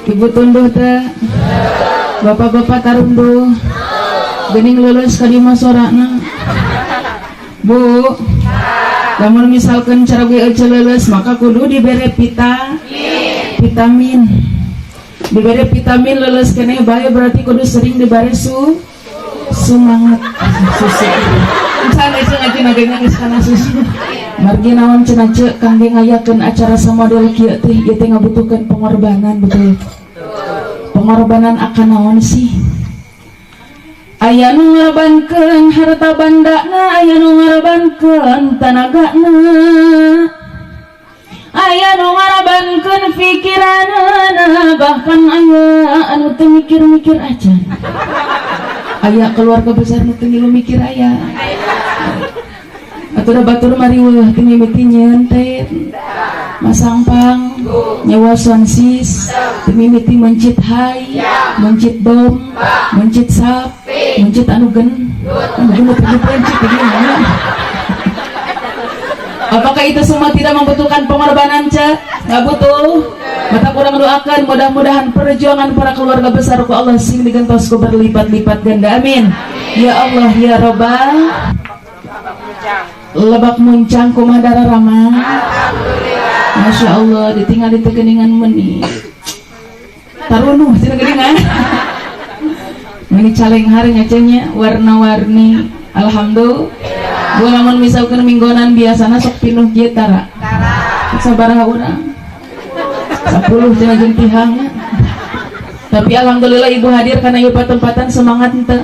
Ibu tunduh teh? Bapak-bapak tarunduh? Gening lulus ka dieu sorana, Bu. Lamun misalkan cara gue ece lulus, maka kudu dibere vitamin. Dibere vitamin lulus keneh bae, berarti kudu sering dibere semangat susu. Encan ece ngaji naganya geus kana susu. Margi naon cenah, Ce, kangge ngayakeun acara samodel kieu teh, ieu teh ngabutuhkeun pengorbanan, betul? Pengorbanan akan naon sih? Aya nu ngorbankeun harta bandana, aya nu ngorbankeun tanagana, aya nu ngorbankeun pikiranana, bahkan aya anu teu mikir-mikir aja. Aya keluarga besar nu teu ngilu mikir, aya. Atuh da batur mah riweuh teu mimiti nyieun teh, masang pang, nyewa soundsis, teu mimiti mencit high, mencit dom, mencit sub, mencit anu anu genut teu pencit gimana. Apakah itu semua tidak membutuhkan pengorbanan, Cak? Nggak butuh. Maka kurang doakan mudah-mudahan perjuangan para keluarga besar ku Allah sing digentos ku berlipat-lipat ganda. Amin. Ya Allah ya Robbal. Lebak Muncang kumaha dararama? Masya Allah, ditinggal di tegeningan meni. Tarunuh cenah geuningan. Meni calenghar nya nya, warna-warni. Alhamdulillah. Bu, lamun misalkan minggonan biasana sok pinuh kieu tara? Sabaraha urang? 10 cenah jeung tihangnya. Tapi alhamdulillah ibu hadir karena ieu patempatan. Semangat henteu?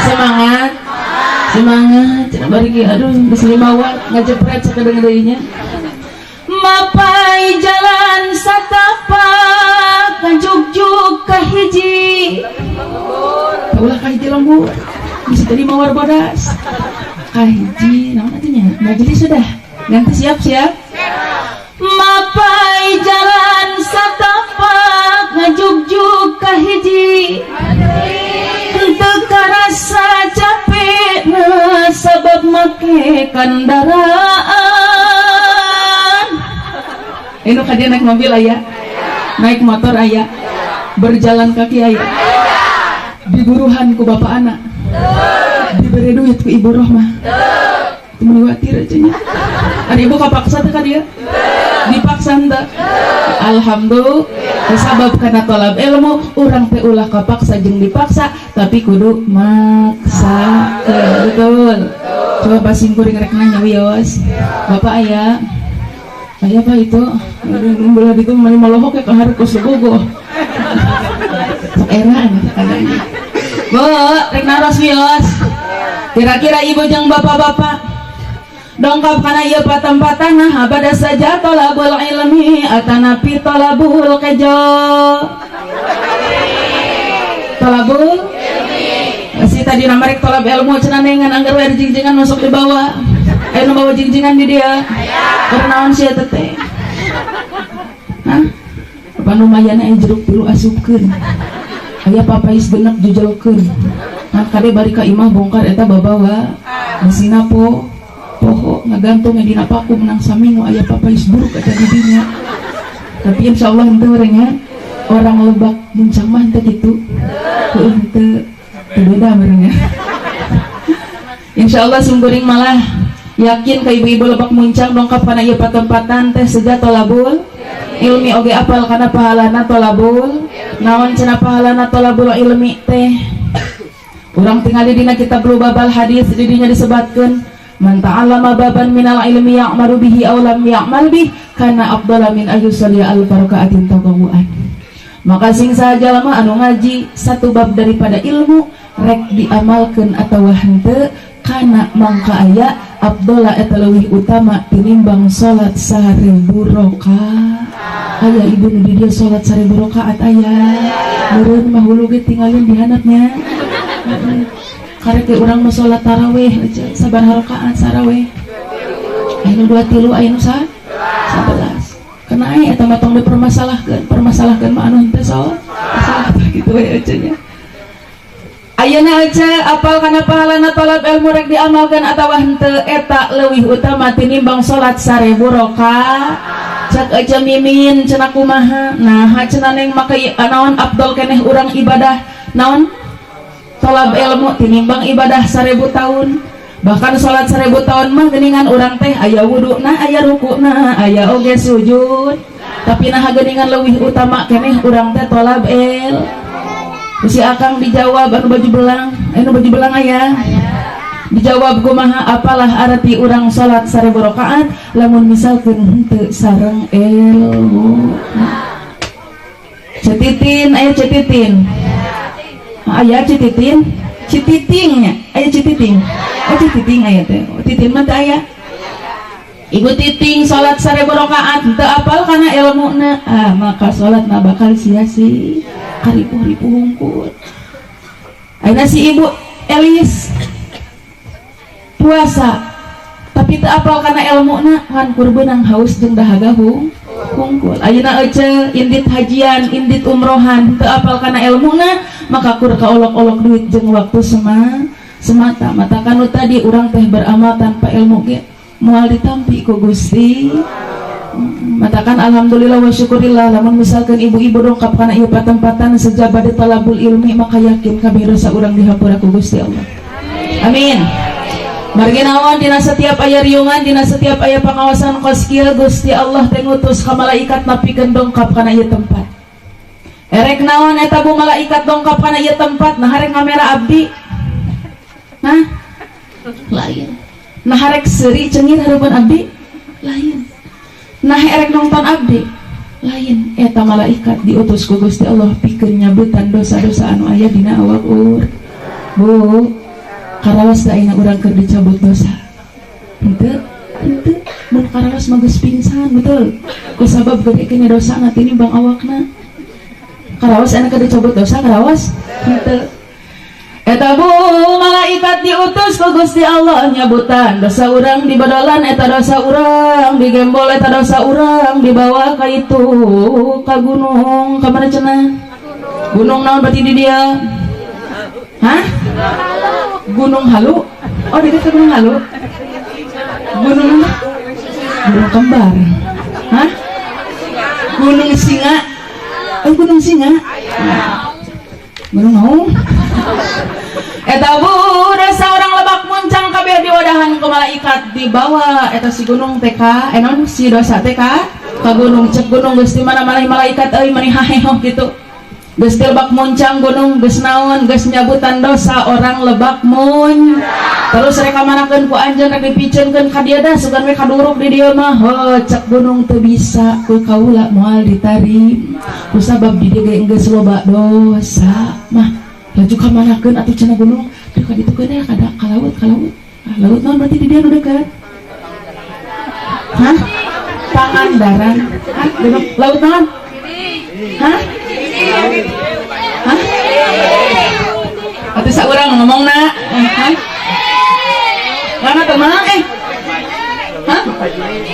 Semangat. Semangat. Cenah bari ge aduh geus 5 watt ngajepret sakedeung deui nya. Mapai jalan satapak ngajugjug ka hiji. Ulah ka hiji lembur. Bisa tadi mawar bodas. Ka hiji naon atuh nya? Majelis sudah. Ganti, siap siap. Mapai jalan satapak ngajugjug ka hiji. Henteu karasa capek sabab make kendaraan. Ini ka dieu naik mobil aya, naik motor aya, berjalan kaki aya, diburuhan ku bapak anak, diberi duit ku Ibu Rohmah. Itu meniwatir aja nya. Ada ibu kapaksa teh ka dieu? Dipaksa henteu? Alhamdulillah. Sabab karena tolab ilmu urang teh ulah kapaksa jeung dipaksa, tapi kudu maksa, betul? Coba pasing kuring rek nanya, wios. Bapak aya? Aya apa itu? Belah itu mani molohok ya ka hareup bogo. Sok era kadang. Bu, rek naros, wios. Kira-kira ibu jeung bapak-bapak dongkap kana ieu patempatan, nah pada saja tolabul ilmi atanapi tolabul kejo? Tolabul masih tadi namarek tolab ilmu cenah, nengan anggar we jingjingan masuk di bawah. Ayo nu bawa jingjingan di dia. Keur naon sia teh? Hah? Apa lumayan aya jeruk tilu asupkeun. Aya papais genep jujelkeun. Nah, kade bari ka imah bongkar eta babawa. Mesina po poho ngagantung dina paku menang saminggu aya papais buruk eta di dinya. Tapi insya Allah henteu nya, orang Lebak Muncang mah henteu kitu. Heueuh, henteu teu beda meureun nya. Insya Allah sungguring malah yakin ke ibu-ibu Lebak Muncang dongkap kana ieu patempatan teh seja tolabul ilmi oge apal kana pahalana tolabul. Naon cenah pahalana tolabul ilmi teh? Urang tingali dina kitab Lubabal Hadis, di dinya disebatkeun, man ta'allama baban minal ilmi ya'malu bihi aw lam ya'mal bih kana afdala min ayyusalli alfa raka'atin tatawwuan. Maka sing saja lama anu ngaji satu bab daripada ilmu, rek diamalkeun atawa henteu, kana mangka aya afdala eta leuwih utama tinimbang salat 1000 rakaat. Aya ibu nu di dieu salat 1000 rakaat? Aya meureun mah, hulu ge tinggalin di handapnya. Karek ge urang mah salat tarawih aja sabaraha rakaat saraweh? Aya nu dua tilu, aya nu sa 11. Kena aya eta mah tong dipermasalahkeun, permasalahkeun mah anu henteu salat salah gitu we aja nya. Ayeuna aja apal kana pahalana tolab ilmu, rek diamalkeun atawa henteu, eta leuwih utama tinimbang salat 1000 rakaat. Cak aja mimin cenah kumaha nah cenah neng maka naon abdol keneh urang ibadah naon tolab ilmu tinimbang ibadah 1000 tahun bahkan sholat 1000 tahun mah geningan urang teh aya wuduna aya rukuna aya oge sujud tapi nah geningan leuwih utama keneh urang teh tolab el si akang dijawab anu baju belang anu baju belang aya dijawab kumaha apalah arti urang salat 1000 rakaat lamun misalkeun henteu sareng ilmu. Cetitin aya cetitin aya cetitin cititing nya aya cititing oh cititing aya teh titin mah teu aya ibu titing salat 1000 rakaat henteu apal kana ilmuna ah maka salatna bakal sia-sia karipuh-ripuh hungkul. Ayeuna si ibu Elis puasa tapi teu apal kana ilmuna ngan kur beunang haus jeung dahaga hungkul. Ayeuna ece indit hajian indit umrohan teu apal kana ilmuna maka kur kaolok-olok duit jeung waktu semata mata kanu tadi urang teh beramal tanpa ilmu ge moal ditampi ku Gusti. Matakan alhamdulillah wa syukurillah lamun misalkan ibu-ibu dongkap kana ieu patempatan sejaba talabul ilmi maka yakin kabeh dosa urang dihampura ku Gusti Allah. Amin. Margi naon dina setiap aya riungan dina setiap aya pangawasan kos kieu Gusti Allah teh ngutus ka malaikat napikeun dongkap kana ieu tempat. Erek naon eta bu malaikat dongkap kana ieu tempat nah harek ngamera abdi. Hah? Lain. Nah harek seuri cengir hareupeun abdi? Lain. Nah erek nonton abdi? Lain. Eta malaikat diutus ku Gusti Allah pikeun nyabetan dosa-dosa anu aya dina awak ur. Bu, karawas da ayeuna urang keur dicabut dosa. Henteu, henteu. Mun karawas mah geus pingsan, betul. Ku sabab gede kene dosana tinimbang awakna. Karawas ayeuna keur dicabut dosa karawas? Henteu. Eta bu malaikat diutus ku Gusti Allah nyabutan dosa urang dibadolan eta dosa urang digembol eta dosa urang dibawa ka itu ka gunung ka mana cenah gunung naon berarti di dia hah Gunung Halu oh di dekat Gunung Halu gunung gunung kembar hah Gunung Singa oh Gunung Singa gunung mau eta bu dosa orang Lebak Muncang kabeh diwadahan ku malaikat dibawa eta si gunung TK naon si dosa TK ka gunung cek gunung geus di mana mana malaikat euy mani haheho gitu geus di Lebak Muncang gunung geus naon geus nyabutan dosa orang Lebak Mun terus rek kamanakeun ku anjeun rek dipiceunkeun ka dieu dah sugan we kaduruk di dieu mah heuh cek gunung teu bisa ku kaula moal ditarim ku sabab di dieu ge geus loba dosa mah laju kamanakeun atuh cenah gunung teu ka ditu keun kada ka laut ka laut ah, laut naon berarti di dieu nu deukeut hah Pangandaran hah laut naon hah hah atuh saurang ngomongna hah mana tenang eh hah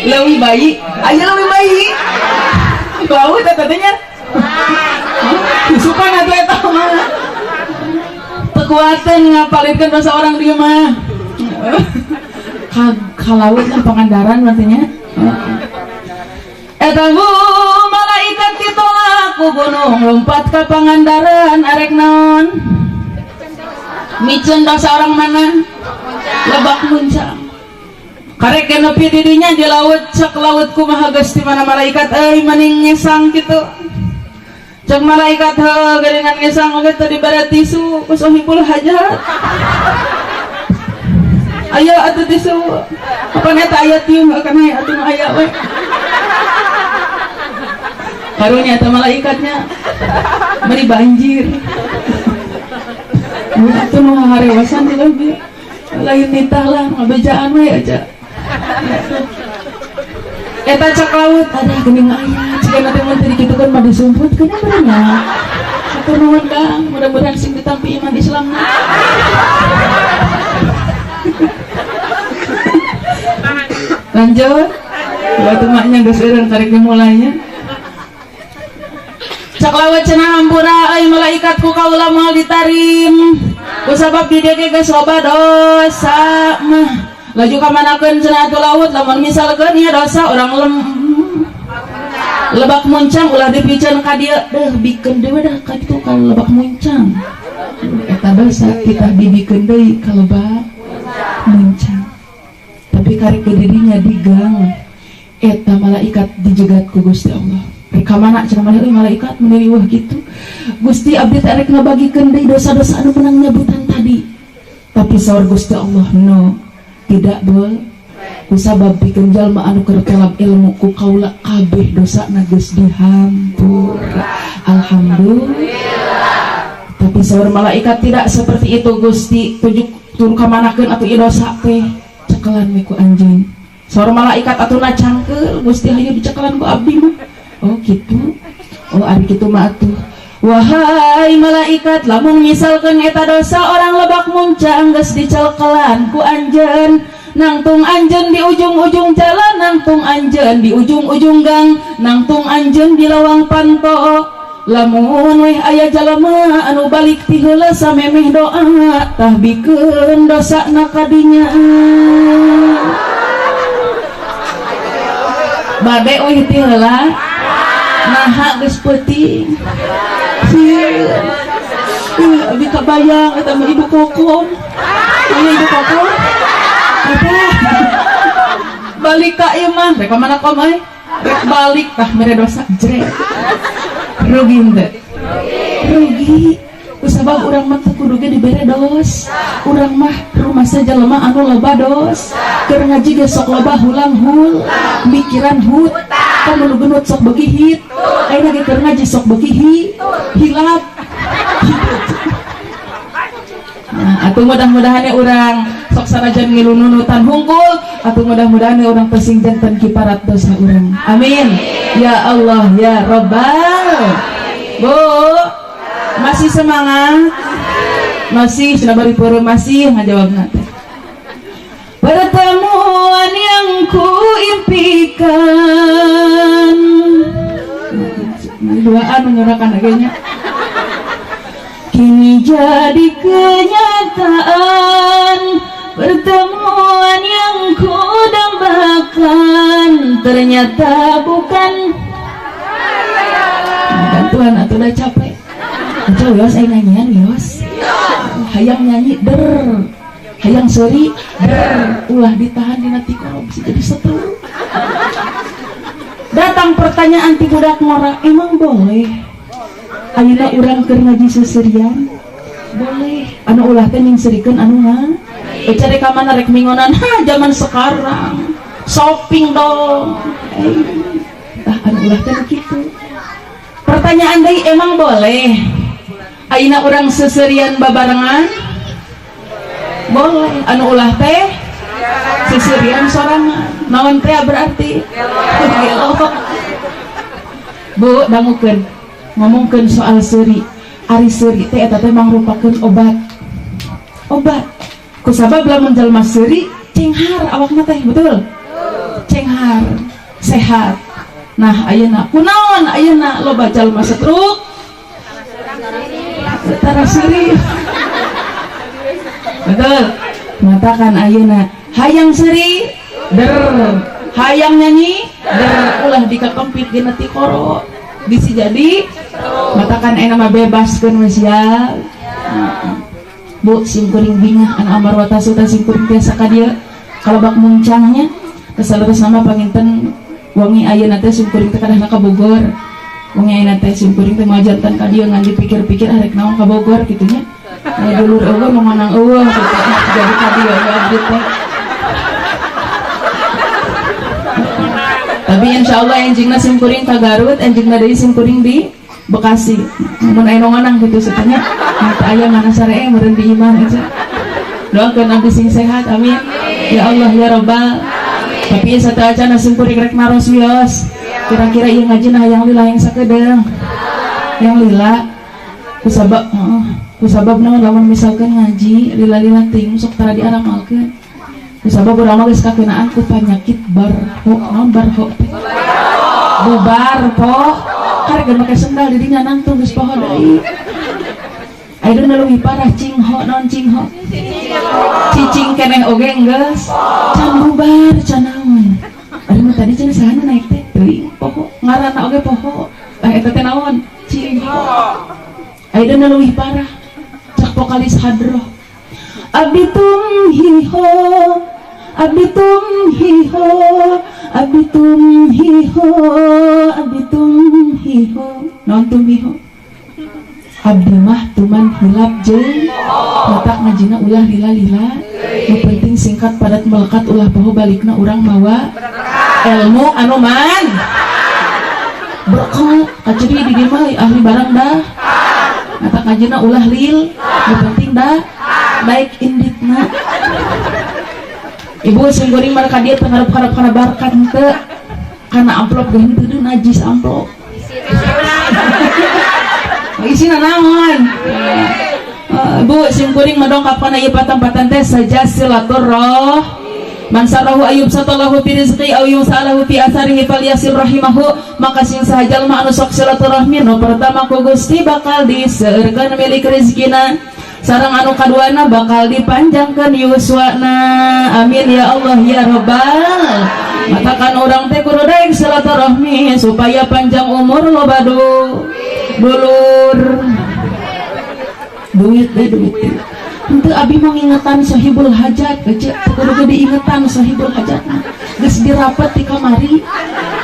leuwih bayi aya leuwih bayi laut eta teh nya suka atuh eta mah kekuatan ngapalirkan dosa orang dia mah ka laut kan Pangandaran artinya eta bu malaikat ditolak ku gunung lompat ke Pangandaran arek naon miceun dosa orang mana Lebak Muncang karek nepi didinya di laut cek laut kumaha geus di mana malaikat euy maning ngesang kitu cek malaikat heuh geuningan ngesang oge teu dibere tisu ku sohibul hajat aya atuh tisu apa eta aya tiung kana atuh nu aya we karunya eta malaikatnya meni banjir atuh nu harewasan di lebih lain nitah lah ngabejaan we aja eta cek laut ada geuning aya cek nanti mun teu dikitukeun mah disumput kenapa nya hatur nuhun Kang mudah-mudahan sing ditampi iman Islamna. Lanjut waktu maknya geus eureun karek dimulainya cek laut cenah hampura euy malaikat ku kaula moal ditarim ku sabab di dieu ge geus loba dosa mah laju kamanakeun cenah atuh laut lamun misalkeun ieu dosa orang lem Lebak Muncang ulah dipiceun ka dieu deuh, bikeun deui dah ka ditu ka Lebak Muncang. Eta dosa kita dibikeun deui ka Lebak Muncang. Tapi karek ke dirinya di gang eta malaikat dijegat ku Gusti Allah. Rek ka mana cenah maneh euy malaikat, mun riweuh kitu? Gusti, abdi teh rek ngabagikeun deui dosa-dosa anu menang nyebutan tadi. Tapi saur Gusti Allah, no, tidak boleh, kusabab pikeun jalma anu keur tolab ilmu, ku kaula kabeh dosana geus dihampura. Alhamdulillah. Tapi saur malaikat, tidak seperti itu, Gusti. Tujuk turun kamanakeun atuh ieu dosa teh? Cekelan we ku anjeun. Saur malaikat, atuh na cangkeul Gusti, hayu dicekelan ku abdi mah. Oh gitu, oh ari kitu mah atuh. Wahai malaikat, lamun misalkan eta dosa orang Lebak Muncang geus dicelkelan ku anjeun, nangtung anjeun di ujung-ujung jalan, nangtung anjeun di ujung-ujung gang, nangtung anjeun di lawang panto, lamun weh aya jalma anu balik ti heula samemeh doa, tah bikeun dosana kadinya. Bade weh ti heula? Naha geus peuting? Sieun. Ih, abi kabayang eta mah Ibu Kokom. Aya Ibu Kokom? Eta. Balik ka ieu mah, rek ka mana kom euy? Rek balik tah mere dosa jrek. Rugi henteu? Rugi. Kusabab urang mah teu kudu ge dibere dos. Urang mah rumasa jelema anu loba dos. Keur ngaji ge sok loba hulang hul, mikiran hut, kamu nu genut sok beuki hit. Ayeuna ge keur ngaji sok beuki hi, hilap. Nah, atuh mudah-mudahan ya urang sok sanajan ngilu nunutan hungkul, atuh mudah-mudahan ya urang pesing janten kiparat dosa urang. Amin. Ya Allah ya Rabbal. Bu, masih semangat? Masih, sudah bari peureum masih ngajawabna teh. Pertemuan yang ku impikan. Duaan menyuarakan kayaknya. Kini jadi kenyataan, pertemuan yang ku dambakan ternyata bukan bantuan atau udah capek. Coba wios aing nyanyian wios. Hayang nyanyi der. Hayang seuri der. Ulah ditahan dina tikoro bisa jadi stroke. Datang pertanyaan ti budak ngora, emang boleh ayeuna urang keur ngaji seserian? Boleh. Anu ulah teh ningserikeun anu nga. Eh, cari ka mana rek mingonan? Ha, zaman sekarang. Shopping dong. Eh, tah anu ulah teh kitu. Pertanyaan deui, emang boleh ayeuna urang seserian babarengan? Boleh. Anu ulah teh seserian sorangan. Naon teh berarti? Gelo. Bu, dangukeun. Ngomongkeun soal seuri. Ari seuri teh eta teh mangrupakeun obat. Obat. Kusabab lamun jalma seuri cenghar awakna teh, betul? Cenghar, sehat. Nah, ayeuna kunaon ayeuna loba jalma stroke? Tara seuri. Betul. Matakan ayeuna hayang seuri der, hayang nyanyi der, ulah dikakempit dina tikoro. Bisi jadi matakan enak mah bebaskeun we sia. Bu, simkuring bingah anu amar wa tasuta simkuring tiasa ka dieu kalebak muncangnya kesaleres nama panginten wangi ayeuna teh simkuring teh kadahna ka Bogor. Wangi ayeuna teh simkuring teh moal jantan ka dieu, ngan dipikir-pikir arek naon ka Bogor kitu nya. Aya dulur eueuh, nu ngonang eueuh kitu. Jadi ka dieu we abdi teh. Tapi insya Allah enjingna simkuring ka Garut, enjingna deui simkuring di Bekasi. Mun aya nu ngonang kitu satanya, mata aya mana saree meureun di imah aja. Doakeun abdi sing sehat, amin. Ya Allah ya Rabbal. Tapi sateuacan simkuring rek naros wios. Kira-kira ieu ngaji nah hayang lila yang sakedeung. Yang lila kusabab heeh, kusabab naon lamun misalkan ngaji lila-lila teuing sok tara diaramalkeun. Kusabab urang mah geus kakenaan ku panyakit barho, naon barho teh? Bubar poh. Karek ge make sendal di dinya nangtung geus poho deui. Ayeuna leuwih parah cingho, naon cingho? Cicing keneh oge geus can bubar can naon. Ari mah tadi cenah saha naik teh? Teuing poho ngaranna oge, poho. Tah, eta teh naon? Cilingho. Ayeuna leuwih parah, cak vokalis hadroh, "Abdi tum hi ho, abdi tum hi ho, abdi tum hi ho, abdi tum hi ho." Naon tum hi ho? Abdi mah tuman hilap jeung otak. Ngajina ulah lila-lila, nu penting singkat, padat, melekat. Ulah poho, balikna urang mawa ilmu anu man berkah. Kaciri di dieu mah ahli barang dah. Matak ngajina ulah lil, nu penting dah baik inditna. Ibu, sim kuring mah ka dieu teu ngarep-ngarep kana barkat, henteu. Kana amplop ge henteu deui, najis amplop. Isina naon? Bu, sim kuring mah dongkap kana ieu patempatan teh saja silaturroh. Man sarrahu ayyubsatalahu fi rizqi aw yunsalahu fi atharihi falyasil rahimahu. Maka sing saha jalma anu sok silaturahmi, nu pertama ku Gusti bakal diseueurkeun milik rezekina, sareng anu kaduana bakal dipanjangkeun yuswana. Amin ya Allah ya Rabbal. Matakan urang teh kudu daek silaturahmi supaya panjang umur, loba dulur, duit deh, duit deh. Henteu, abi mah ngingetan sohibul hajat. Ece, kudu diingetan sohibul hajat. Geus dirapet di kamari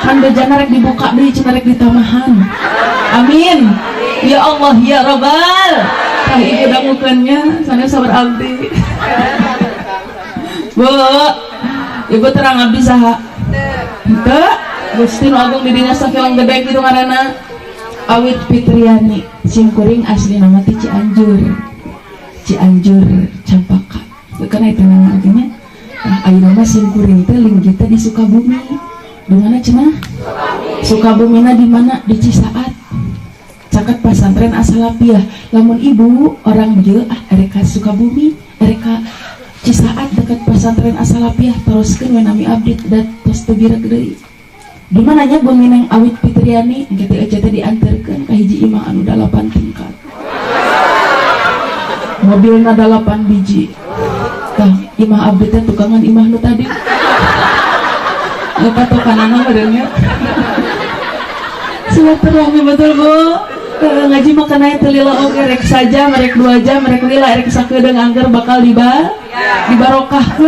kan, bejana rek dibuka deui cenah, rek ditamahan. Amin ya Allah ya Rabbal. Tah, ibu dangukeun nya, sanes sabar abdi. Bu, ibu terang abdi saha henteu? Gusti nu agung di dinya sakilang gede kitu ngaranna Awit Fitriani. Simkuring asli nama ti Cianjur, Cianjur Campaka karena itu nama artinya. Nah, ayeuna mah simkuring teh linggih teh di Sukabumi. Di mana cenah Sukabumina? Di mana? Di Cisaat, caket Pasantren Asalapiah. Lamun ibu orang dieu, ah, erek ka Sukabumi, erek ka Cisaat dekat Pasantren Asalapiah, teruskeun we nami abdi da tos teu birek deui. Di mananya bumi Neng Awit Fitriani? Engke teh ece teh diantarkeun ka hiji imah anu 8 tingkat, mobilna 8 biji. Tah, imah abdi teh tukangan imah nu tadi nu patokanana meureun nya. Silaturahmi, betul, Bu. Ngaji mah kana teu lila oge, rek sajam, rek 2 jam, rek lila, rek sakedeung, angger bakal dibarokahkeun.